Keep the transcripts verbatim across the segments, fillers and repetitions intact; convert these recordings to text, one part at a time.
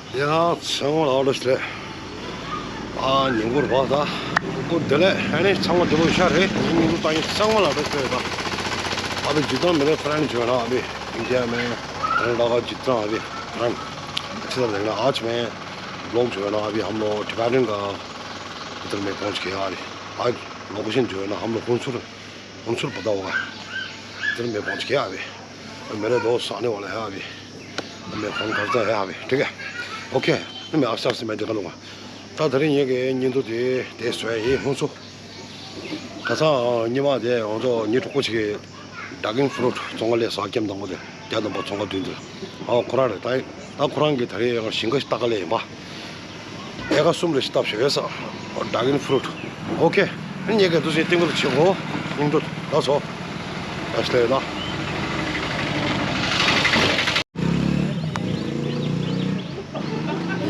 ཡ་ཚང་མ་ལ་བཀྲ་ཤིས་བདེ་ལེགས། ཨ་ཉིན་གུང་རེད་པ་ད། ཨོ་བདེ་ལེགས། ཨ་ནི་ཚང་མ་བདེ་པོ་ཤ་རེད། ཉིན་གུང་ད་ཡིན་ཚང་མ་ལ་བཀྲ་ཤིས་བདེ་ལེགས་ད། ཨ་བི་जितना मेरे फ्रेंड जो है ना अभी इंडिया में, कर्नाटका जितना अभी फ्रेंड अच्छे से देखना। आज मैं ब्लॉग जो है ना अभी हम लोग टिबेटन का उधर में पहुंच गया अभी। आज लोकेशन जो है ना हम लोग हुनसुर, हुनसुर पता होगा। उधर में पहुंच गया अभी। और मेरे दोस्त आने वाले हैं अभी। मैं फोन करता है अभी, ठीक है? ओके। मैं आस्ते आस्ते मैं दिखा लूंगा। ད་དེ་རིང་ངེད་ཀྱི་བརྙན་ཐུང་དེ་དེ་བཟོས་ཡིན། ཧུན་སུར། ཁ་སང་ཉི་མ་དེ་ང་ཚོ་ཉིན་དྲུག་པ་ཅིག་གི་ཌ་གིན་ཕུ་རུ་ཊི་བཙོང་ག་སླེབས་ས། ཀེམ་དང་པོ་དེ་རྒྱ་དང་པོ་བཙོང་ག་མདུན་དེ། ཨ་ཁོ་རང་རེད། ད་ད་ཁོ་རང་གིས་ད་རེས་ཡང་ཞིང་ཁ་ཞིག་བཏབ་ག་སླེབས་ཡིན་པ། ཨེ་ཀར་གསུམ་རེ་ཞིག་བཏབ་བཞག་ཡོད་ས། ཌ་གིན་ཕུ་རུ་ཊི། ཨོ་ཁེ། ངེད་ཀྱིས་འདུག་སེ་སྟེང་གུ་ལ་བྱེད་དགོས། སྙིང་འདོད་ལ་སོ། ཨ་ཤ་ལེ་ལ།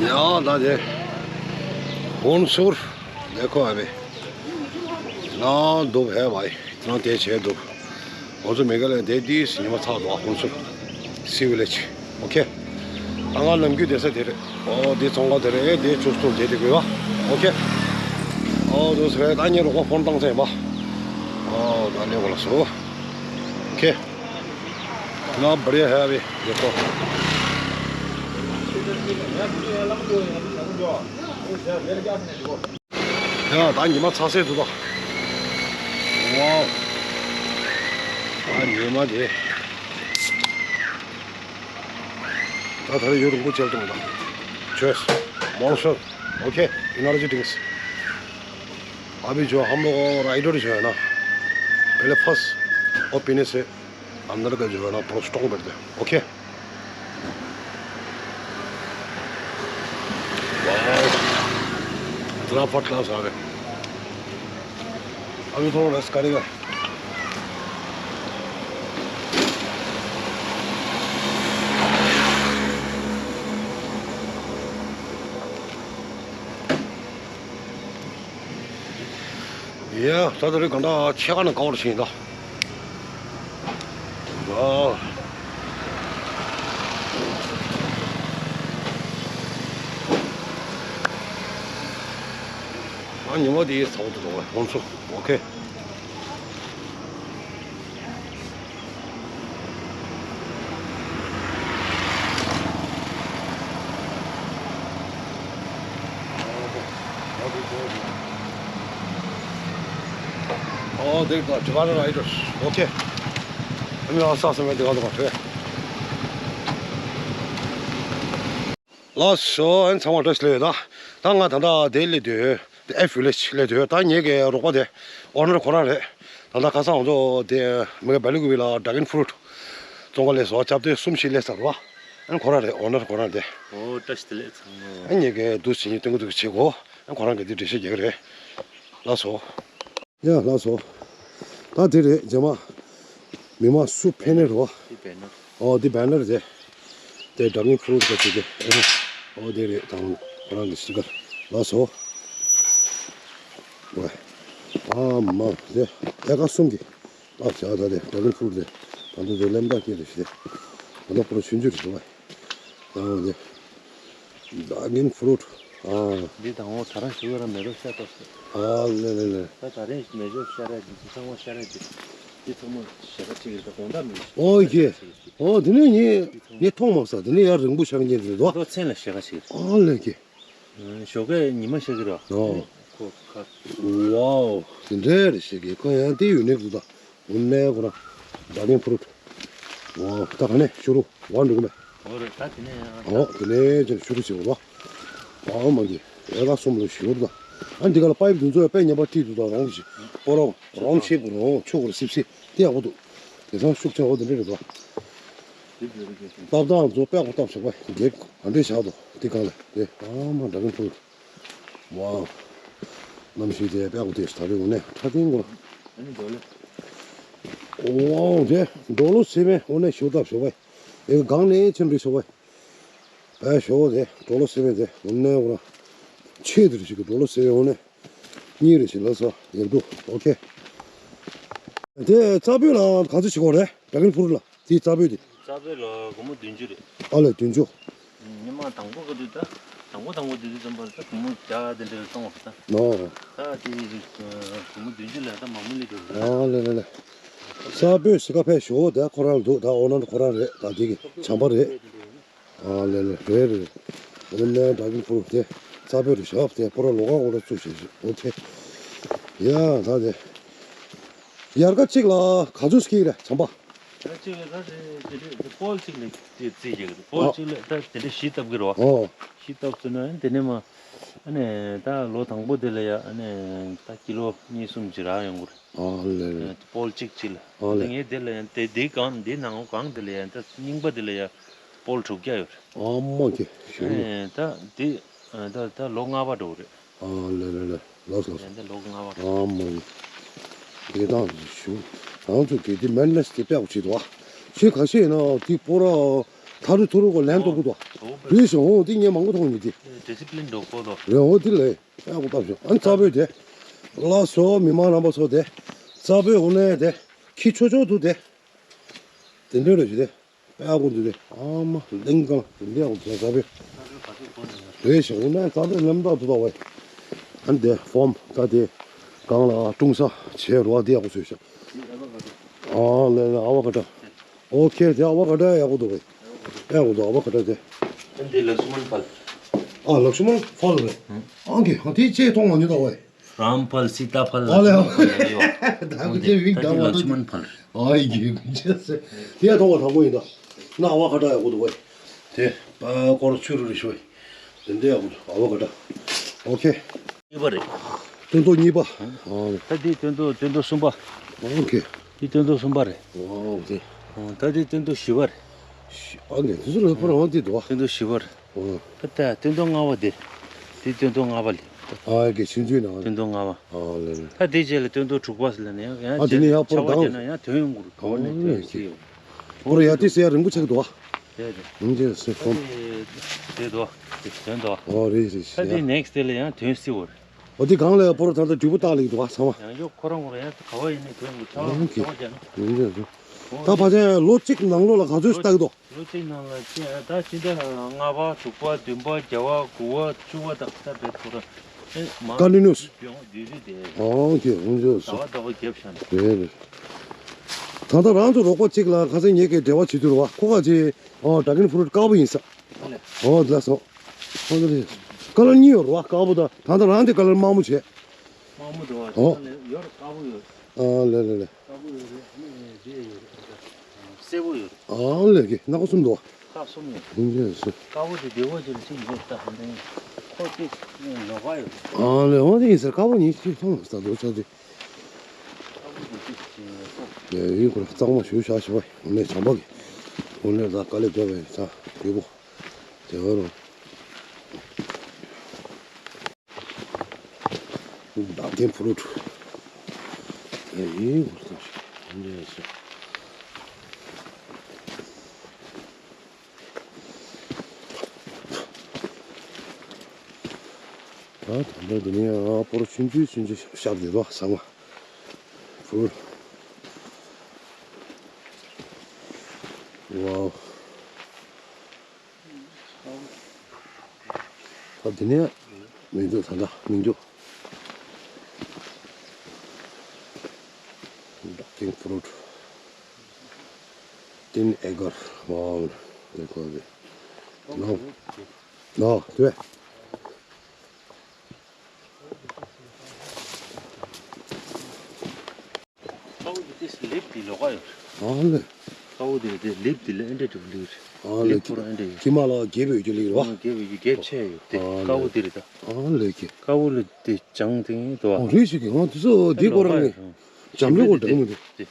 ཡང་ད་དེ། ཧུན་སུར། देखो अभी। इतना धूप है भाई, इतना तेज है धूप। ང་ཚོ་མེ་གྷ་ལ་ཡ་དེ་དུས་ཉི་མ་ཚ་འདུག་ཧུན་སུར། སི་ཝི་ལེ་ཇི། ཨོ་ཁེ། ད་ང་ནམ་རྒྱུན་བསྡད་ས་དེ་རེད། ཨོ་དེ་ཚོང་ཁང་དེ་རེད། དེ་ཆུ་སྟོད་དེ་དེ་དགོས་པ། ཨོ་ཁེ། ཨོ་དུ་སི་རེད། ད་ངའི་རོགས་པ་ཕོན་བཏང་ཚར་ཡིན་པ། ཨོ་ད་ལེ་གོ་ལ་སོ། ཨོ་ཁེ། ना बढ़िया है अभी देखो। ཡ་ད་ཉི་མ་ཚ་སེ་འདུག་ད། ཝའོ། ད་ཉི་མ་དེ། ད་ད་རེས་ཡུན་རིང་པོ་བྱས་འདུག་ད། Cheers, monster, OK, energy drinks। अभी जो हम लोग राइडर जो है ना, पहले फर्स्ट और पीने से अंदर का जो है ना पूरा स्ट्रॉन्ग बैठता है। OK। वाओ, इतना फर्स्ट क्लास आ गए। अभी थोड़ा रेस्ट करेगा। ཡ། ད་ད་རེས་གང་ལྟར་ཕྱེད་ཀ་ནས་ག་བར་ཕྱིན་ད། ཨ། ཨ་ཉི་མ་དེ་ཚ་པོ་འདུག་བ། ཧོན་སུར། ཨོ་ཁེ། ཨོ་དེ་ག་ཇི་ག་ར་རའི་ཌར། ཨོ་ཁེ། ཨ་མི་ཨ་ས་ས་མེད་དེ་ག་དུ་ག་ཐོས། ལགས་སོ། ཨན་ཚང་མ་བཀྲ་ཤིས་བདེ་ལེགས། ད་ད་ང་ད་ལྟ་དེ་སླེབས་དུས། དེ་ཨེ་ཕུ་ལེ་ཆི་སླེབས་དུས། ད་ངེད་ཀྱི་རོགས་པ་དེ་ཨོ་ནར་ཁོ་རང་རེད། ད་ལྟ་ཁ་སང་ང་ཚོ་དེ་མི་ག་བེ་ལི་གུ་བི་ལ་ཌ་གིན་ཕུ་རུ་ཊི་བཙོང་ག་སླེབས་སོང་། སྐྱབས་དེ་གསུམ་ཞིག་སླེབས་ཚར་བ། ཨན་ཁོ་རང་རེད། ཨོ་ནར་ཁོ་རང་དེ། ཨོ་བཀྲ་ཤིས་བདེ་ལེགས་ཚང་མ། ཨན་ངེད་ཀྱི་འདུག་སེ་ཉིན་སྟོན་གི་འདུག་བྱེད་གོ། ཨན་ཁོ་རང་གི་དེ་འགྲེལ་བཤད་རྒྱག་གི་རེད། ལགས་སོ། ཡ་ལགས་སོ། ད་དེ་རེད། རྗེས་མ་མི་མང་སུ་ཕེབས་ནས་རེད་བ། འདི་བེ་ནར། ཨོ་འདི་བེ་ནར་རེད། དེ་ཌ་གིན་ཕུ་རུ་ཊི་ཟེར་གྱི་དེ། ཨོ་དེ་རེད། ད་ཁོ་རང་གི་སི་ཊི་ཀར། ལགས་སོ། ཝེ། ཨ་མ་དེ་ཨེ་ཀར་གསུམ་གྱི། ཨ་བྱ་ད་དེ་ཌ་གིན་ཕུ་རུ་ཊི་དེ། ད་དུང་དེ་ལེམ་ད་སྐྱེས་རེད་ཤི། ད་ལྟ་ཁོ་རང་ཆུང་ཆུང་རེད་བ། ཨ་དེ། ཌ་གིན་ཕུ་རུ་ཊི། ཨ། འདི་དང་པོ་ད་རང་ཞུ་གི་ར་མེ་ཏོག་ཤ་སྟག་ཟེར། ཨ་ལེ་ལེ་ལེ། ད་ད་རེས་མེ་ཏོག་ཤ་ར་འདི་ཚང་མ་ཤ་ར་འདི། འདི་ཚང་མ་ཞལ་ཁ་ཅིག་རེད། ད་དགོང་དག་མི་ཨོ་ཡེ། ཨོ་དེ་ནས་ངས་ངས་མཐོང་མ་སོང་། དེ་ནས་ཡར་རིང་པོ་ཆགས་ཉེན་རེད་དོ། ཁོ་མཚན་ལ་ཞལ་ཁ་ཅིག་རེད། ཨ་ལེ་གི། ཞོགས་ཀས་ཉི་མ་ཤར་གི་ར། ཨོ། ཁོ་ཁ། ཝའོ། དེ་འདྲ་རེད་ཤེས་གི། ཁོ་ཡང་དེ་ཡོད་ནི་འདུག་ད། འོ་ནས་ཁོ་རང་ཌ་གིན་ཕུ་རུ་ཊི། ཝའོ། ད་ག་ནས་ཤུ་རུ་ཝ་འགྲོ་གི་མེད། འོ་རེད། ད་དེ་ནས་ཡང་། ཨོ་དེ་ནས་ཅན་ཤུ་རུ་བྱེད་དགོས་པ། ཨོ་མ་འདི་ཨེ་ཀར་གསུམ་ལ་ཞུ་རུ་ད། ཨ་འདི་ག་ལ་པའིབ་དེ་ཚོ་ཡང་དཔེ་ཉམས་པ་ཐིག་འདུག་ད། རང་གི་སྤོ་རོག་རང་ཆེ་གོ་རང་ཆུ་གོ་ར་སིབ་སིབ་དེ་ཡག་པོ་འདུག། དེ་ཚང་ཤུགས་ཆེན་འོ་དེ་འདྲ་རེད་ད། སྟབས་དང་ཚོ་དཔེ་གོ་སྟབས་ཆག་པ་འདི་ག་འདྲས་བཞག་འདུག་དེ་གང་ལ་དེ། ཨ་མ་ཌ་གིན་ཕུ་རུ་ཊི། ཝའོ། གནམ་གཤིས་དེ་དཔེ་གོ་དེ་ད་རེས་འོ་ནས་ཁྲ་ཐིང་གོ། ཨ་ནི་འགྲོ་ལེ། ཝའོ་དེ་འགྲོ་ལོ་སེ་མེ་འོ་ནས་ཞོ་ཏབ་ཞོ་བའི། ཨེ་གང་ནས་ཆེམ་རེ་ཞོ་བའི། ཨེ་ཞོ་དེ་འགྲོ་ལོ་སེ་མེ་དེ་འོ་ནས་འོ་ན། ཆེ་དེ་རེ་ཞིག་གི་འགྲོ་ལོ་སེ་མེ་འོ་ནས། གཉིས་རེ་ཞིག་ལ་སོ་ཡག་འདུག། ཨོ་ཁེ། དེ་རྩ་བོད་ལ་ག་ཚོད་ཞིག་གོ་རེད། ཌ་གིན་ཕུ་རུ་ཊི་ལ་དེའི་རྩ་བོད་དེ། རྩ་བོད་ལ་སྒོར་མོ་བདུན་ཅུ་རེད། ཨ་ལས་བདུན་ཅུ། མ་དང་པོ་ག་དུས་ད། དང་པོ་དང་པོ་དེ་དུས་ཙམ་པར་ད་བུ་མོ་བརྒྱ་དེ་འདྲ་གཏོང་བ་ད། ཨོ། ད་དེ་བུ་མོ་བདུན་ཅུ་ལས་ད་མང་མི་ལས་འགྲོ་རེད། ཨོ་ལེ་ལེ་ལེ། ས་བོད་སི་ཀ་ཕེ་ཞོ་ད་ཁོ་རང་འདུག་ད་ཨོ་ནར་ཁོ་རང་རེད། ད་དེ་གི་བྱམས་པ་རེད། ཨ་ལེ་ལེ་རེད་རེད། ཨ་ནི་མེན་ཌ་གིན་ཕུ་རུ་དེ་ས་བོད་རེད་ཞབས་དེ་པོ་ར་ལོ་ག་འོ་ར་བཙུགས་བྱས་ཨོ་ཁེ། ཡ་ད་དེ་ཡར་ཀ་གཅིག་ལ་ག་ཚོད་སྐྱེས་རེད་བྱམས་པ། ད་གཅིག་ལ་ད་དེ་དེ་དེ་པོལ་གཅིག་ལ་དེ་རྩིས་བྱེད་གི་རེད། པོལ་ཨ་གཅིག་ལ་ད་དེ་འདྲ་བཞི་བཏབ་གི་རེད་བ། ཨོ། བཞི་བཏབ་ཚུགས་ན་དེ་ནས་མ་ཨ་ནི་ད་ལོ་དང་པོ་དེ་ལ་ཡ་ཨ་ནི་ད་ཀི་ལོ་གཉིས་གསུམ་ཅིག་རག་ཡོང་གི་རེད། ཨ་ལེ་ལེ། པོལ་གཅིག་གཅིག་ལ། ཨ་ལེ། ངས་དེ་ལ་ཡང་དེ་དེ་གང་དེ་ནང་གང་དེ་ལ་ཡང་ད་རྙིང་པ་དེ་ལ་ཡང་པོལ་དྲུག་བརྒྱ་ཡོད་རེད། ཨ་མ་ཁེ་ཞུ་ནི། ཨེ་ད་དེ་ཨ་ད་ད་ལོ་ལྔ་པ་འགྲོ་གི་རེད། ཨ་ལེ་ལེ་ལེ། ལོས་ལོས། ཡང་ད་ལོ་ལྔ་པ་འགྲོ། ཨ་མ་ཁེ། དེ་དང་ཞུ། རང་ཚོ་གི་དེ་མེན་ལེས་དེ་དཔེ་ཆེ་དོ། ཆེ་ཁ་ཤས་ན་དེ་པོ་ར་ཐ་རུ་ཐུ་རུ་གོ་ལན་ཏོ་གུ་དོ། རེད་ཞེ་འོ་དེ་ངས་མང་པོ་མཐོང་ཡོད་དེ། ཌི་སི་པི་ལིན་འགྲོ་གོ་དོ། རེད་འོ་དེ་ལས། ཨ་ཁུ་ཏབ་ཤོག་ཨ་ནི་རྩ་བོད་དེ། ལ་སོ་མི་མང་རྣམ་པ་ཚོ་དེ། རྩ་བོད་འོ་ནས་དེ། ཁྱི་ཆོ་ཆོ་འདུག་དེ། དེ་འདྲ་རེད་ཞུ་དེ། ཨ་ཁུ་འདུག་དེ། ཨ་མ་གླིང་གང་དེ་འདྲ་འོ་དེ་རྩ་བོད། རེད་ཞེ་འོ་ནས་རྩ་བོད་ལམ་ཐག་ཏུ་ད་བས། ཨ་ནི་དེ་ཧྥོམ་ད་དེ། གང་ལ་ཀྲུང་ས་བྱེད་རོགས་དེ་ཨ་ཁུ་ཚོས་ཤག་ཨ་ལེ་ལེ་ཨ་བ་ཀ་ཏྲ། ཨོ་ཁེ་དེ་ཨ་བ་ཀ་ཏྲ་ཡག་པོ་འདུག་བས། ཡག་པོ་འདུག་ཨ་བ་ཀ་ཏྲ་དེ། ཨ་འདི་ལགས་སུ་མན་ཕལ། ཨ་ལགས་སུ་མན་ཕལ་རེད། ཨང་ཀི་ཨ་དེ་ཅེས་མཐོང་མ་མྱོང་ད་བས། རམ་ཕལ་སི་ཏཱ་ཕལ་ཨ་ལེ་ལགས་སུ་མན་ཕལ་ཡོད། ད་ཁོ་ཅེ་བིག་ད་ད་དེ་ལགས་སུ་མན་ཕལ། ཨ་ཡི་གེ་ཅེས་སེ། དེ་ཡ་མཐོང་བ་དང་པོ་ཡིན་ད། ན་ཨ་བ་ཀ་ཏྲ་ཡག་པོ་འདུག་བས། དེ་པ་ཀོར་ཆུ་རུ་རེ་ཤོས། དེ་འདྲ་ཡག་པོ་འདུག་ཨ་བ་ཀ་ཏྲ། ཨོ་ཁེ། གཉིས་པ་རེད། སྟོན་ཐོག་གཉིས་པ། ཨ་ད་འདི་སྟོན་ཐོག་སྟོན་ཐོག་གསུམ་པ། ཨོ་ཁེ། འདི་སྟོན་ཐོག་གསུམ་པ་རེད། ཨོ་དེ། ཨ་ད་འདི་སྟོན་ཐོག་བཞི་པ་རེད། ཨ་ངས་དེ་ཚོ་ལ་ཕར་འོང་དེ་འདུག་ཨ། སྟོན་ཐོག་བཞི་པ་རེད། ཨོ། ད་ལྟ་སྟོན་ཐོག་ལྔ་པ་དེ། འདི་སྟོན་ཐོག་ལྔ་པ་ལས། ཨ་གི་ཆུང་ཆུང་ནང་། སྟོན་ཐོག་ལྔ་པ། ཨ་ལེ་ལེ། ད་འདི་རྗེས་ལ་སྟོན་ཐོག་དྲུག་པ་ཟེར་ལ་ནས་ཡང་ཨ་དེ་ནས་ཡང་ཕར་ཆར་པ་བརྒྱབ་ན་ཡང་དོན་ཡོང་གི་རེད། ག་བ་ནས་དོན་ཡོང་གི་རེད། ཨོ་རེད་ཡ་དེ་ཟེར་ཡ་རིང་པོ་ཆགས་འདུག་ཨ། རེད་རེད། ཨ་འདི་ཟེར་ཁོམ། དེ་དོ། དེ་དོན་དོ། ཨོ་རེད་རེད་ད་དེ་ཡ། ནེག་སི་དེ་ལ་ཡང་དོན་སྲིད་འོ་རེད། ཨོ་དེ་གང་ལ་ཡ་པོ་ར་ད་ལྟ་དུས་པོ་བཏགས་ལེགས་འདུག་ཨ་ཚང་མ། ཡང་ཡོ་ཁོ་རང་ཁོ་རང་ཡང་ག་བ་ཡིན་ནའི་དོན་གི་ཚང་མ་ཨོ་ཁེ། ཚང་མ་རྒྱ་ནོ། ཨ་འདི་ཟེར། ད་ཕ་ཆེན་ལོ་གཅིག་ནང་ལོགས་ལ་ག་ཚོད་ལྟ་གི་འདུག་ལོ་གཅིག་ནང་ལ་ཅི་ད་ཕྱི་ཟླ་ལྔ་པ་དྲུག་པ་བདུན་པ་བརྒྱད་པ་དགུ་པ་བཅུ་པ་དང་ད་བེད་ཁོ་ར་ཨེ་མ་ཀ་ནི་ནུས། ཡོང་དུས་རེད་དེ། ཨོ་ཁེ་ཨོ་ཁེ་ཟ་སོ། ཟླ་བ་ཟླ་བ་རྒྱབ་ཤག་ནས། རེད་རེད། ད་ལྟ་རང་ཚོ་རོགས་པ་གཅིག་ལ་ཁ་སང་ངེད་ཀྱི་འབྲེལ་བ་བྱེད་དུས་རེད་བ་ཁོ་ག་ཅི་ཨོ་ཌ་གིན་ཕུ་རུ་ཊི་དཀར་པོ་ཡིན་ས། ཨོ་ལགས་སོ། ཨོ་ལགས་རེད། ཀ་ལར་གཉིས་ཡོད་རེད་བ་དཀར་པོ་དང་ད་ལྟ་རང་དེ་ཀ་ལར་དམར་མོ་བྱས། དམར་མོ་འདུག་བ་ཨོ། ད་ལྟ་ཡོད་རེད་དཀར་པོ་ཡོད་རེད། ཨ་ལེ་ལེ་ལེ། དཀར་པོ་ཡོད་རེད་ཨ་ནི་འདི་ཡོད་རེད་ཨ་ད་སེར་པོ་ཡོད་རེད། ཨ་ལེ་གི་སྣ་ཁ་གསུམ་འདུག་བ། ཁ་གསུམ་ཡོད། ཡིན་གྱི་རེད་ཟེར། དཀར་པོ་དེ་བདེ་བོ་ཅིག་ལ་ཅིག་ཡོད་ད་ཧ་འདི་ཁོ་ཅིག་ལོགས་ཀ་ཡོད་རེད། ཨ་ལེ་འོ་དེ་ཡིན་ཟེར་དཀར་པོ་ཉིད་ཅིག་མཐོང་ས་འདུག་ས་དེ། དཀར་པོ་དེ་ཅིག་ཅིག་ཡོད་ས། ཡ་ཡིན་ཁོ་ར་གཙང་མ་ཞུ་བྱ་ཞུ་བ་ངས་བྱམས་པ་གི་འོ་ནས་ད་དཀའ་ལས་རྒྱབ་པའི་ས་རྒྱུ་པོ་དེ་བ་རུ། ཌ་གིན་ཕུ་རུ་ཊི། ཨེ་ཡིན་ཁོ་ར་ད་ཞུ་ཡིན་ཟེར། ད་ད་ལྟ་འདི་ནས་ཡང་སྤོ་རོ་ཆུང་ཆུང་ཆུང་ཆུང་ཤར་བསྡད་དོ་ཟ་མ། ཕུར། ཝའོ། ད་འདི་ནས་མི་འདུག་ད་ལྟ་མི་འདུག་ཀིང་ཕུ་རུ་ཊི། ཏིན་ཨེ་ཀར། ཝའོ། ལེགས་པ་རེད། ནོ། ནོ། དེ། ཀའུ་དེ་ལེབ་དེ་ལོགས་ཀ་ཡོད། ཨ་ལེ། ཀའུ་དེ་དེ་ལེབ་དེ་ལེ་ཨེ་འདྲ་དུ་ལེབ། ཨ་ལེ། ལེབ་ཁོ་རང་ཨེ་འདྲ་ཡོད། ཁྱི་མ་ལ་རྒྱལ་པོའི་རྒྱུ་ལེབ་རེད་བ། ཨ་རྒྱལ་པོའི་རྒྱལ་ཆེ་ཡོད་དེ། ཨ་ལེ། ཀའུ་དེ་རེད་ད། ཨ་ལེ་ཀྱེ། ཀའུ་ལེ་དེ་ཅང་དེ་ཡིན་དོ། ཨ་རེད་ཞིག་གི་ང་དེ་ཚོ་དེ་ཁོ་རང་ནས་ལོགས་ཀ་ཡོད། འཇམ་ལེ་ཁོ་འདྲ་མི་འདུག་དེ།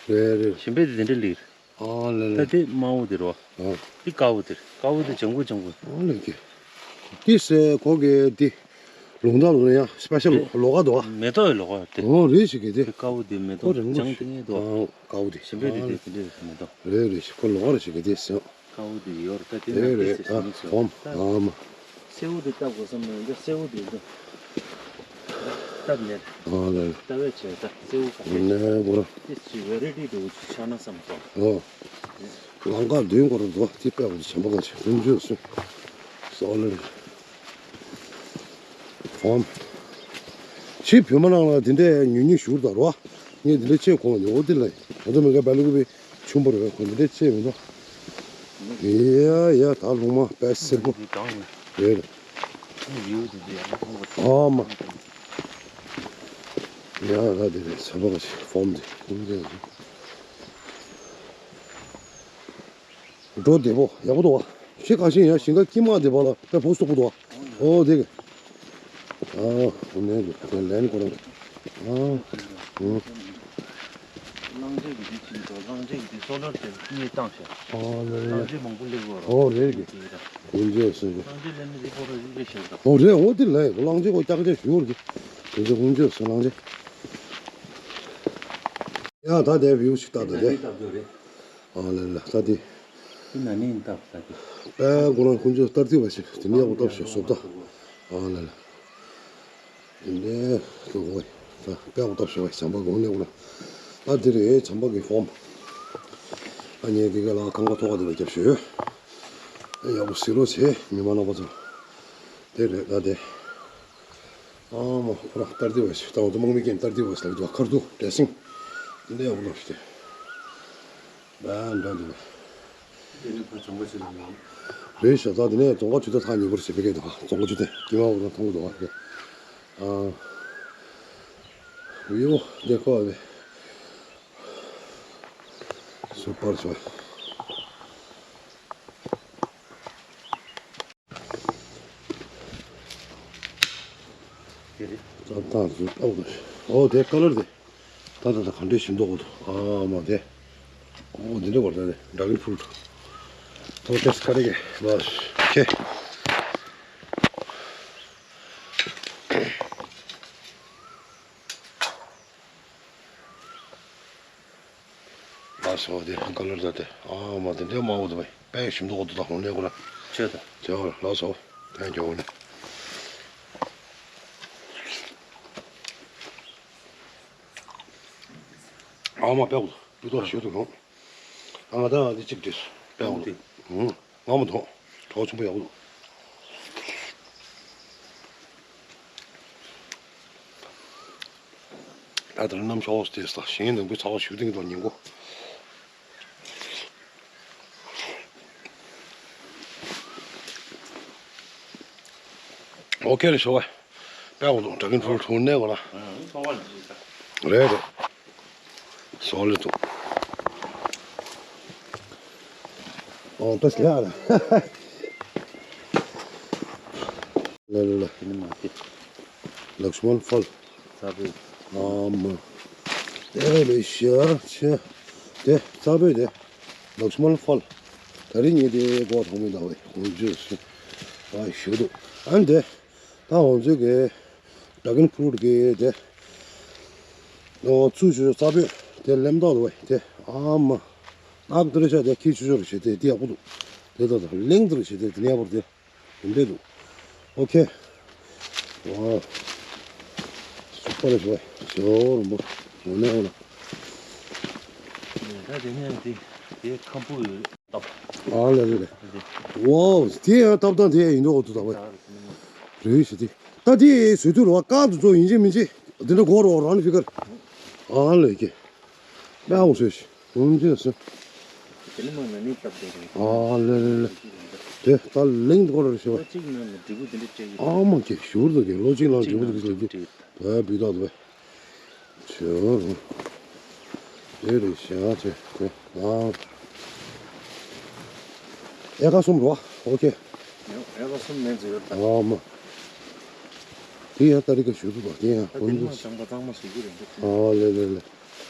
རེད་རེད། ཞིམ་པའི་དེ་དེ་འདྲ་ལེབ། ཨ་ལེ་ལེ། ད་དེ་དམར་པོ་དེ་རེད་བ། ཨ། དེ་དཀར་པོ་དེ་རེད། དཀར་པོ་དེ་ལྗང་གུ་ལྗང་གུ། ཨ་ལེ་ཀྱེ། དེ་སེ་ཁོ་གི་དེ། ལུང་དང་ལུང་ཡང་སི་པེ་ཤལ་རེད། ལོགས་ཀ་འདུག་ཨ། མེ་ཏོག་གི་ལོགས་ཀ་དེ། ཨོ་རེད་ཞིག་གི་དེ། དེ་དཀར་པོ་དེ་མེ་ཏོག་ཨོ་རིང་པོ་ལྗང་ཞིག་ཏིང་ངེ་འདུག་ཨ། ཨོ་དཀར་པོ་དེ། ཞིམ་པའི་དེ་ཨ་དེ་དེ་འདྲ་ཞིག་མེ་ཏོག་རེད་རེད་ཞིག་ཁོ་ལོགས་ཀ་རེད་ཞིག་གི་དེ་སེ། དཀར་པོ་དེ་ཡོད་རེད་ད་དེ་ན་རེད་དེ་རེད་སེ་ད་ཟིན་སོང་ཧོམ་ད། ཨ་མ། སེའུ་དེ་བཏབ་དགོས་བསམ་ནས་འདི་སེའུ་དེ་འདི་བཏབ་ནས་ཨ་ལེ། བཏབ་པའི་བྱས་ད་སེའུ་ག་ནས་གོ་ར། དེ་ཅི་བེ་རེ་ཏི་འདྲ་བོ་ཅིག་ཆགས་ན་བསམ་སོང་། ཨོ། ལང་ཀ་བདུན་གོ་ར་འདུག་དེ་དཔེ་བ་ཆེན་པོ་ག་ཆེ་ཀུན་བརྗོད་སུ། སོ་ལེ། ཧོམ། ཕྱི་བོད་མི་ནང་ལ་དེ་འདྲའི་ཉུང་ཉུང་ཞུ་དར་བ། ངས་དེ་འདྲའི་ཆེད་གོང་ནས་འོ་དེ་ལ་ང་ཚོ་མི་འགའ་བལ་ལུག་པའི་ཆུང་པོ་རེད། ཁོ་དེ་འདྲའི་ཆེད་མི་འདུག་ཡ་ཡ་ད་ལུང་མ་པའི་སེར་པོ་རེད། ཨ་མ། ཡ་ད་དེ་རེད། ཚ་བ་ག་ཧོམ་དེ་ཁོང་དེ། འགྲོ་བདེ་པོ་ཡག་པོ་འདུག་བ། ཤི་ཁ་ཤིང་ཡ་ཞིང་ཁ་དཀྱིལ་མ་དེ་བ་ལ་དཔེ་ཕོ་སོག་པོ་འདུག་བ། ཨོ་དེ་གི། ཨ་ཨོ་ནས་གི་དེ་ལན་ཁོ་རང་གི། ཨ་ཨོ། གླང་ཆེན་གི་དེ་ཅིག་འདུག་གླང་ཆེན་གི་དེ་སོ་ལར་དེ་གཉིས་བཏང་ཤག་ཨོ་ལེ་ལེ། གླང་ཆེན་མང་པོ་སླེབས་ཡོད་རེད། ཨོ་རེད་གི། དེ་གི་ར། ཀུན་མཇལ་སོ་གི། གླང་ཆེན་སླེབས་ནི་དེ་ཁོ་རང་རེད་ཤག་ད། ཨོ་རེད། ཨོ་དེ་ལས་གླང་ཆེན་ཁོ་ཀྱག་ཀྱག་ཞུ་ཡོད་གི། དེ་ཚོ་ཀུན་མཇལ་སོ་གླང་ཆེན། ཡ་ད་དེ་བིའུ་ཞིག་ལྟ་དང་དེ། ཨ་ལེ་ལེ་ད་དེ། དེ་ན་ནིང་ལྟ་ད་དེ། པའི་གོ་རང་ཁོང་ཚོ་ལྟར་ཏི་བ་ཞིག་དེ་ནས་ཡག་པོ་བཏབ་ཤོག་བཟོ་ལྟ། ཨ་ལེ་ལེ། དེ་འདྲའི་དུ་གོ་ད་པའི་གོ་བཏབ་ཤོག་བ་བྱམས་པ་གོང་ནས་གོ་ར། ད་དེ་རེད་བྱམས་པ་གི་ཧོམ། ཨ་ཉེ་དེ་ག་ལ་ཁང་པ་ཐོག་ཁ་དེ་ལ་རྒྱབ་ཤོག་ཡག་པོ་ཟེར་རོགས་བྱེད་མི་མང་རྣམ་པ་ཚོ། དེ་རེད་ད་དེ། ཨ་མ་ཁོ་རང་ལྟར་ཏི་བ་ཞིག་ད་འོ་ད་དམག་མི་རྒན་ལྟར་ཏི་བ་ཞིག་ལ་འདུག་ཁར་དུ་འདྲེ་སིང་། འདི་ནས་འོ་ལོ་ཞིག་དེ། ད་འདྲ་འདུག་དེ་ནས་ཕར་རྫོང་ཁ་ཕྱི་ལ་ཡོང་། རེད་ཤག་ད་དེ་ནས་རྫོང་ཁ་ཆུ་ཚོད་ཐག་ཉེ་པོར་བྱེད་པའི་སྐད་འདུག་རྫོང་ཁ་ཆུ་ཚོད་ཀྱི་མ་འོ་ན་མཐོང་གི་འདུག་ཨ། ཨ་ཡོ་དེ་ཁོ་ཨ་བེ། སུ་པར་ཆོ། ད་ད་ཟུར་ཨོ་ཨོ་དེ་ཀ་ལར་དེ། ད་ད་ད་ག་འདྲས་ཞིམ་མདོག་གོ་ཨ་མ་དེ། ཨོ་དེ་འདྲས་བར་ད་དེ་ཌ་གོན་ཕུ་རུ་ཊི། ཨོ་ཏེས་ཀ་རེ་གེ་ལོ་ཁེ། ལགས་སོ། དེ་ཀ་ལར་ད་དེ་ཨ་མ་དེ་འདྲའི་དམར་པོ་དེ་བས་དཔེ་ཞིམ་མདོག་གོ་འདུག་ད་ཧོང་ནས་ཁོ་ར། ཆོས་དང་། ཆོས་ལགས་སོ། ཐེང་ཀྱུ་ནི། ཨ་མ་དཔེ་གོ་འདུག་ཏུ་ཏོ་ཞུ་འདུག་ལོང་། ཨ་ང་ད་ང་དེ་གཅིག་བྲིས་དཔེ་གོ་འདུག་ཧུང་། ང་མ་དོ། གྲོགས་ཆུང་པོ་ཡག་པོ་འདུག་ད་ལྟ་གནམ་ཤོག་དེ་ས་ཞིང་ནང་པའི་ཚ་བ་ཞུ་ཏིང་དང་ཉིན་གོ། ཨོ་ཁེ་རེད་ཤོག་བ། དཔེ་འོང་དུ་ཌ་གོན་ཕུ་རུ་ཊི་ནས་གོ་ལ། རེད་རེད། སོ་ལེ་དུ། ཨོ་ཏོ་སི་ལ་ལ། ལ་ལ་ལ། དེ་ནི་མ་དེ། ལགས་མན་ཕལ། ཚ་བོད། ཨ་མ། དེ་ལས་ཤ་ཆེ། དེ་ཚ་བོད་དེ། ལགས་མན་ཕལ། ད་རིང་ངས་དེ་སྒོ་ཐོག་མི་འདའ་བའི་ཁོང་ཚོས་སུ། ཨ་ཞུ་འདུག་ཨ་ནི་དེ། ད་ང་ཚོའི་གི་ཌ་གོན་ཕུ་རུ་ཊི་གི་དེ། ཨོ་ཚུ་ཆུ་ཆུ་ཚ་བོད་དེ་ལེམ་ཏོག་འདུག་བས་དེ་ཨ་མ། ཨག་ཏུ་རེ་ཤ་དེ་ཁྱི་ཆུ་ཆུ་རེ་ཤེ་དེ་དེ་ཡག་པོ་འདུག་དེ་ད་ད་ལེང་ཏུ་རེ་ཤེ་དེ་དེ་ནས་ཡག་པོ་རེད་དེ། དེ་འདྲས་འདུག་ཨོ་ཁེ། ཝའོ། སུ་པར་ཞོ་ཞོ་རུ་མོ་ཞོ་ནས་འོ་ན། ད་དེ་ནས་དེ་དེ་ཁམ་བུ་ཡོད་སྟབས། ཨ་ལེ་ལེ་ལེ། དེ་ཝའོ་དེ་ཡང་སྟབས་དང་དེ་ཡང་ཡིན་འདུག་ཨོ་ཏུ་ད་བས། རེད་ཞེ་དེ། ད་དེ་བཟོས་དུས་ར་བ་ཀ་དུ་ཚོ་ཡིན་གཅིག་མིན་གཅིག་དེ་འདྲ་གོ་རོགས་རང་ནི་ཕི་ཀར། ཨ་ལེ་ཀེ། ལེའུ་སོས་ཤིག་ཨུམ་ཅི་སོ། དེ་ལ་མ་ན་ནི་སྟབས་བདེ་རེད། ཨ་ལེ་ལེ་ལེ། དེ་ད་ལིང་དུ་ཁོ་ར་ཤོ། ལོ་གཅིག་ནང་ལ་འབྲས་བུ་དེ་འདྲ་སྤྲད་ཀྱི་རེད། ཨ་མ་ཀེ་ཞུར་དུ་ཀེ་ལོ་གཅིག་ནང་འབྲས་བུ་དེ་ཀེ་ལ་ཀེ། ད་བི་ད་དུ་བས། ཆོ་རུ། དེ་རེད་ཤ་ཆེ་ཀེ། ཨ། ཨེ་ཀ་གསུམ་རོ། ཨོ་ཁེ། ཨེ་ཀ་གསུམ་མེད་ཟེར་ཡོད་ད། ཨ་མ། དེ་ཡང་ད་རེ་ཀ་ཞུ་དུ་བ་དེ་ཡང་ད་དེ་ཀུན་མ་དུ་ཚང་པ་ཚང་མ་ཟེར་གྱི་རེད་འདུག་ཨ་ལེ་ལེ་ལེ།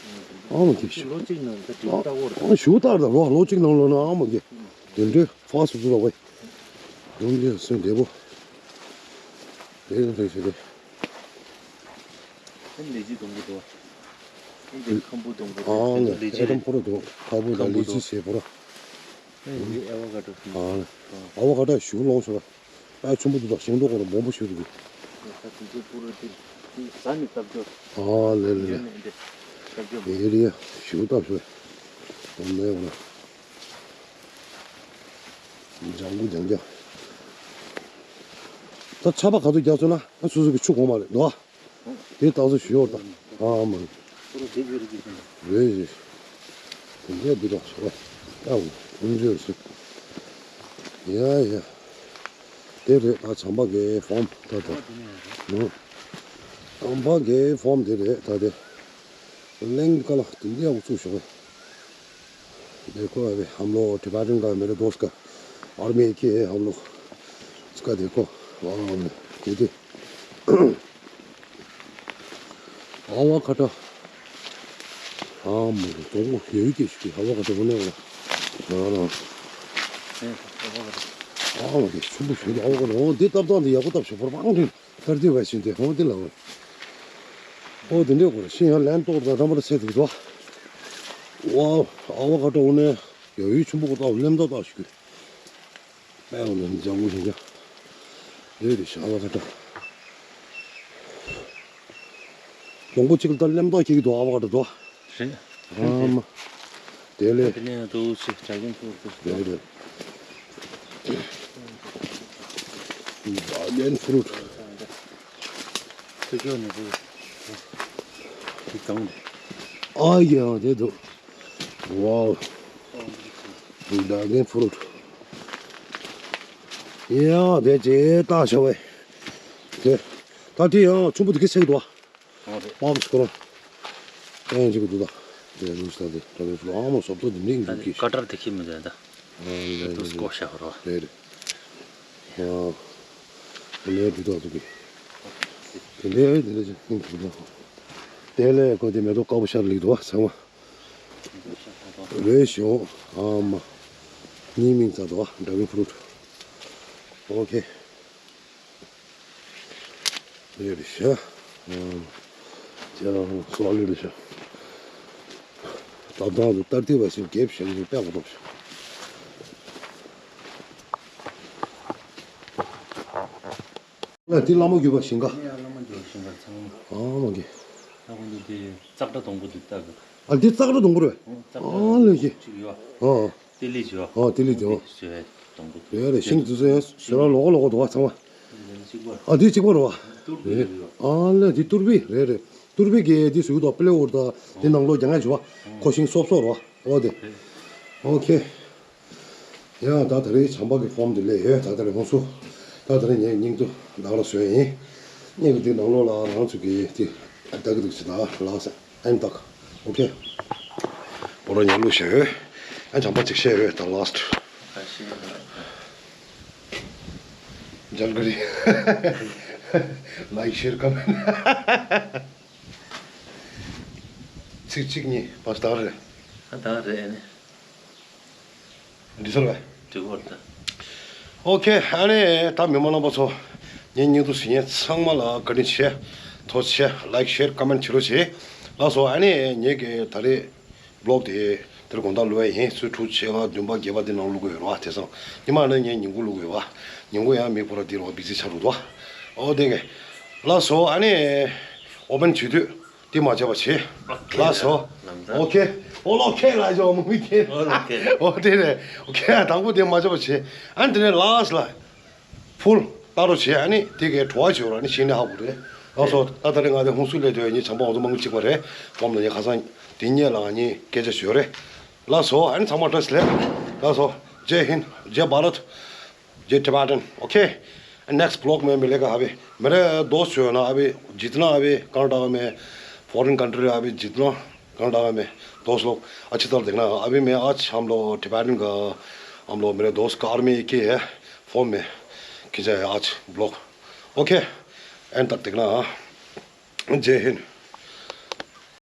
ཨ་མ་ཀེ་ཤི། ལོ་གཅིག་ནང་ད་དྲི་བ་ལྟ་བོར། ཨ་ཞུ་ལྟར་ད་རོ་ལོ་གཅིག་ནང་ལོ་ན་ཨ་མ་ཀེ། དེ་འདྲའི་ཕ་སུ་ཚུ་ལ་བས། ཡོང་གི་སུན་བདེ་པོ། དེ་ཡང་ཐོས་ཤེས་རེད། ཨེ་ལེ་ཅི་གཏོང་གི་འདུག་ཨེ་འདི་ཁམ་བུ་གཏོང་གི་འདུག་ཨ་ལེ་ལེ་ཅི་ཨེ་རེད། ཁམ་བུ་ར་འདུག་ཁམ་བུ་དང་ལེ་ཅི་བྱེད་པོ་ར། ཨེ་འདི་ཨེ་ཝ་ཀ་ཏོ། ཨ་ལེ། ཨ་ཝ་ཀ་ཏོ་ཞུ་ལོང་ཤོ་ར། ཨ་ཆུམ་པོ་འདུག་ད་ཞིང་འབྲོག་སྐོར་མང་པོ་ཞུ་འདུག་ད་དེ་ཚོ་པུ་ར་དེ་ཟ་ནི་སྟབས་འགྱོ། ཨ་ལེ་ལེ་ལེ། ཡོད་ནི་འདི་སྟབས་འགྱོ། ཨེ་རེད་ཡ་ཞུ་སྟབས་ཤོ། ཨ་མེ་ཝ་ར། ལྗང་གུ་ལྗང་ལྗང་། ད་ཆར་པ་ག་ཚོད་རྒྱག་སོང་ན་ཨ་སོ་སོ་གི་ཆུ་གོང་མ་རེད་འདུག་ཨ། དེ་ལྟ་ཚོད་ཞུ་ཡོད་ད། ཨ་མ་རེད། རེད་རེད། དེ་འདྲ་འདི་འདྲ་ཞུ་བ་ཡ་འོ་ཡིན་རེད་སུ། ཡ་ཡ། དེ་རེད་ད་བྱམས་པ་གའི་ཧྥོམ་ད་ད། ནོ། བྱམས་པ་གའི་ཧྥོམ་དེ་རེད་ད་དེ། གླིང་ག་ལ་དེ་འདྲ་ཡག་པོ་བཙུགས་ཤོག་བས། देखो अभी हम लोग टिबेटन का मेरे दोस्त का आर्मी के है हम लोग। उसका देखो। वाह, ये दे। आवा कटा। हाँ, मुझे तो वो यही के इसकी आवा कटा होने वाला। हाँ, हाँ। हाँ, मुझे सुबह सुबह आवा कटा। वो दे तब तो दिया को तब से पर बांग दे। ལྟར་དུས་བ་ཤིན་ཏེ་ཧོང་ཏི་ལ་འོ། ཨོ་དེ་འདྲའི་སྐོར་ཤིང་ཡང་ལན་ཏོག་དང་རམ་པར་ཚད་དུ་དོ། ཝའོ། ཨ་བ་ཀ་ཏོ་འོ་ནས་ཡ་ཡུལ་ཆུན་པོ་གོ་ཏོག་ལེམ་ཏོག་ཏོག་ཞིག་གི། པའི་འོ་ནས་ལྗང་གུ་ཞིག་ཀྱང་། རེད་རེད་ཤག་ཨ་བ་ཀ་ཏོ། ལྗང་གུ་གཅིག་ལ་ལྟར་ལེམ་ཏོག་ཁྱེར་གི་འདུག་ཨ་བ་ཀ་ཏོ་དོ། རེད། ཨ་མ། དེ་ལས། དེ་ནས་འདུག་སེ་ཌ་གོན་ཕུ་རུཊ་དེ་རེད། ཌ་གོན་ཕུ་རུཊ། ཐུགས་ཀྱོག་ནས་འདུག་དེ་གང་རེད། ཨ་ཡ་དེ་འདུག་ཝའོ། ཌ་གོན་ཕུ་རུཊ། ཡ་དེ་ཇེ་ལྟ་ཤ་བས། དེ། ད་དེ་ཡང་ཆུན་པོ་དེ་གི་ཚེག་འདུག་ཨ། ཨོ་རེད། ཨམ་སྐོར། ཨེ་འཇིག་གི་འདུག་ད། དེ་ལུས་ད་དེ་ད་དེ་ལོ་ཨ་མོ་སོབ་ཏོ་འདི་མིག་འདུག་གི། ཀ་ཏར་དེ་ཁྱི་མི་འདུག་ད། ཨ་ཡ་ཡ་དུ་ཡ། སྐོར་ཤ་བར་བ། རེད་རེད། ཨ། དེ་ལས་འདི་དག་འདུག་གི། དེ་ལས་དེ་ལས་ཅི་ཧིན་གི་འདུག་ད། དེ་ལས་ཁོ་དེ་མེ་ཏོག་དཀར་པོ་ཤར་ལིག་འདུག་བ་ཚང་མ། རེད་ཤོག་ཨ་མ། གཉིས་མིང་ཙག་འདུག་བ་ཌ་གོན་ཕུ་རུཊ། ཨོ་ཁེ། ལེ་རེད་ཤག་ཨང་། ཅང་སོག་ལེ་རེད་ཤག་ད་བདག་ཏུ་ལྟར་ཏེ་བ་ཞིག་རྒྱབ་བཞག་ནས་པད་གོ་ཐོབ་ཤག་ལ་དེ་བླ་མ་བརྒྱུད་པ་ཞིང་ཁ། ཨ་མ་གི། ད་ཁོང་ཚོ་དེ་ཙག་སྒྲ་སྡོང་པོ་འདི་ལྟ་དགོས། ཨ་འདི་ཙག་སྒྲ་སྡོང་པོ་རེད། ཙག་སྒྲ་ཨ་ལེ་ཞེ། ཅིག་ཡོད། ཨ། ཏི་ལི་ཅོ། ཨ་ཏི་ལི་ཅོ། ཟོས་དང་པོ། ཡོད་རེད་ཤིང་དུ་ཟོས་ཟོས་ར་ལོག་ལོག་འདུག་བ་ཚང་མ། གཅིག་པ། ཨ་འདི་གཅིག་པ་རེད་བ། ཏུར་བི་རེད། ཨ་ལེ་འདི་ཏུར་བི་རེད་རེད། ཏུར་བི་གི་འདི་ཟོས་འདུག་པི་ལེ་འོར་ད་འདི་ནང་ལོགས་རྒྱ་ངན་བྱུང་བ། ཁོ་ཤིང་སོབ་སོབ་རེད་བ། ཨོ་དེ། ཨོ་ཁེ། ཡང་ད་ད་རེས་བྱམས་པ་གི་ཧྥོམ་འདི་ལས་ཡོད་ད་ད་རེས་ཧོན་སུ། ད་ད་རེས་ངས་སྙིང་དུ་བདག་ལ་ཟོས་ཡིན། སྙིང་གི་འདི་ནང་ལོགས་ལ་རང་ཚུགས་ཀྱི་འདི་ད་གི་འདུག་ཅི་ད་ལགས་སེ། ཨན་ཏག་ཨོ་ཁེ། པོ་ར་ཉལ་ལུགས་བྱས་ཡོད། ཨན་བྱམས་པ་ཅིག་བཤད་ཡོད་ད་ལ་སི་ཊི། ཇལ་ག་རི། ལའིག་ཤེར་ཀ་མེན་ཊི། ཚིག་གཅིག་གཉིས་པ་སྟར་རེད། ཨ་ད་རེད་ཨ་ནི། འདི་ཚོ་རེད། འདི་བོར་ད། ཨོ་ཁེ་ཨ་ནི་ད་མི་མང་རྣམ་པ་ཚོ། ངའི་སྙིང་དུ་ཟིན་ཡས་ཚང་མ་ལ་བཀའ་དྲིན་ཆེ། ཐུགས་རྗེ་ཆེ། ལའིག་ཤེར་ཀ་མེན་ཊི་བྱེད་རོགས་བྱེད། ལགས་སོ་ཨ་ནི་ངེད་ཀྱི་ད་རེས་བི་ལོག་དེ་དེར་དགོང་དག་བླུགས་ཡས་ཡིན་ཚུལ་དྲུག་བྱས་པ་བདུན་པ་བརྒྱད་པ་དེ་ནང་བླུགས་དགོས་ཡོད་རེད་བ་དེ་སང་ཉི་མ་ནི་ངས་ཉིན་གུང་བླུགས་དགོས་བ། ཉིན་གུང་ཡང་མི་ཕོ་ར་དེ་རེད་བ་བི་ཛི་ཆགས་འདུག་བ། ཨོ་དེ་གས། ལགས་སོ་ཨ་ནི་ཨོ་པན་བྱེད་དུས། དེ་མ་བྱས་པ་བྱེད། ལགས་སོ། ལམ་སང་། ཨོ་ཁེ། ཨོ་ལོ་ཁེ་ལ་ཇོ་མུ་ཁེ། ཨོ་ལོ་ཁེ། ཨོ་དེ་རེད། ཨོ་ཁེ་དང་པོ་དེ་མ་བྱས་པ་བྱེད། ཨ་ནི་དེ་ནས་ལ་སི་ལ། ཕུལ་ལྟ་རོགས་བྱེད་ཨ་ནི་དེ་གའི་བྲོ་བ་བྱེད་རོགས་ནི་ཤིང་ནས་ཧ་གོ་རེད། ལགས་སོ། ད་ད་རེས་ང་དེ་ཧུན་སུར་སླེབས་དུས་ངའི་བྱམས་པ་འོ་ཚོ་མང་གཅིག་པ་རེད། ཁོམ་ལ་ངའི་ཁ་སང་དེ་སྔོན་ལ་ང་གཉིས་སྐད་ཆ་བྱོས་རེད། ལགས་སོ་ཨ་ནི་ཚང་མ་བཀྲ་ཤིས་བདེ་ལེགས། ལགས་སོ། ཇེ་ཧིན། ཇེ་བྷ་རད། ཇེ་ཊི་བྷེ་ཊན། ཨོ་ཁེ། ནེག་སི་ཊི་བི་ལོག་མེ་མི་ལེ་ག་ཨ་བི། मेरे दोस्त जो है ना अभी जितना अभी कर्नाटक में फॉरेन कंट्री अभी जितना कर्नाटक में दोस्त लोग अच्छी तरह देखना अभी मैं आज हम लोग टिबेटन का हम लोग मेरे दोस्त का आर्मी के है फॉर्म में खींचा है आज ब्लॉग। ओके। एंड तक देखना हाँ। जय हिंद।